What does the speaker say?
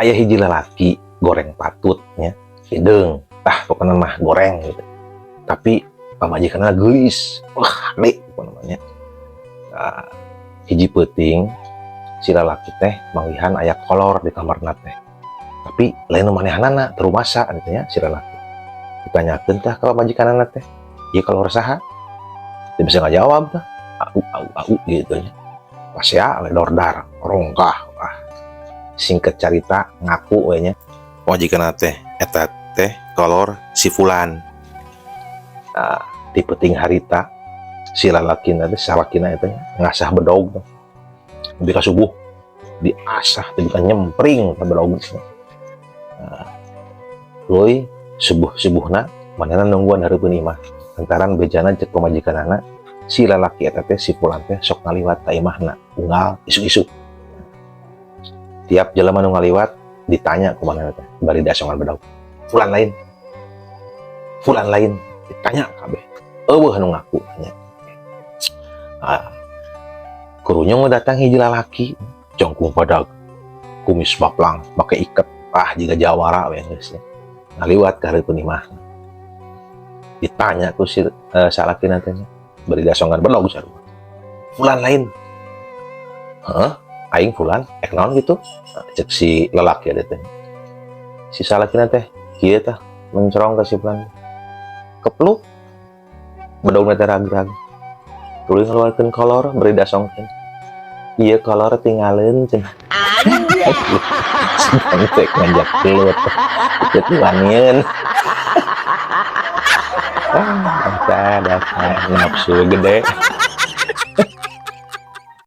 Aya hiji lalaki goreng patut nya, hideung tah, pokoknya mah goreng gitu, tapi pamajikanna geulis, wah, hade pokoknya mah nya. Nah, hiji peuting si lalaki teh manggihan aya kolor di kamarna teh, tapi lain nu manehanana, teu rumasa gitu nya. Si lalaki ditanyakeun tah ka pamajikanana teh, "Ieu kolor saha?" Teu bisa ngajawab tah, au au au gitu nya. Pas ya ledordar rongkah. Wah, singkat carita ngaku we nya pamajikanna teh, eta teh kolor si fulan. Nah, di peuting harita si lalaki teh, salakina eta ngasah bedog nepi ka subuh, diasah teh ka nyempring ka bedog. Nah, tuluy subuh-subuhna manehna nungguan hareupeun imah lantaran bejana cek pamajikanana si lalaki eta teh, si fulan teh, sok ngaliwat ka imahna unggal isuk-isuk. Tiap jelema nu ngaliwat ditanya ku manehna teh bari diasongan bedog, "Fulan lain? Fulan lain?" Ditanya kabeh, euweuh nu ngaku nya. Ah, kurunyung datang hiji lalaki jangkung badag, kumis baplang, make iket, ah, jiga jawara we geus nya. Ngaliwat ka hareupeun imah, ditanya ku si salakina teh nya bari diasongan bedog sarua, "Fulan lain?" "Heeh, aing fulan, ek naon gitu?" Cek si lelaki ada teh. Si salakina teh kieu tah, mencorong ke si fulan, kepluk bedogna teh rag-rag, tuluy ngeluarkeun kolor bari diasongkeun, "Ieu kolor tinggaleun," cenah. Si teh ngajak gelut itu wanieun. Ah, dasar dasar nafsu gede.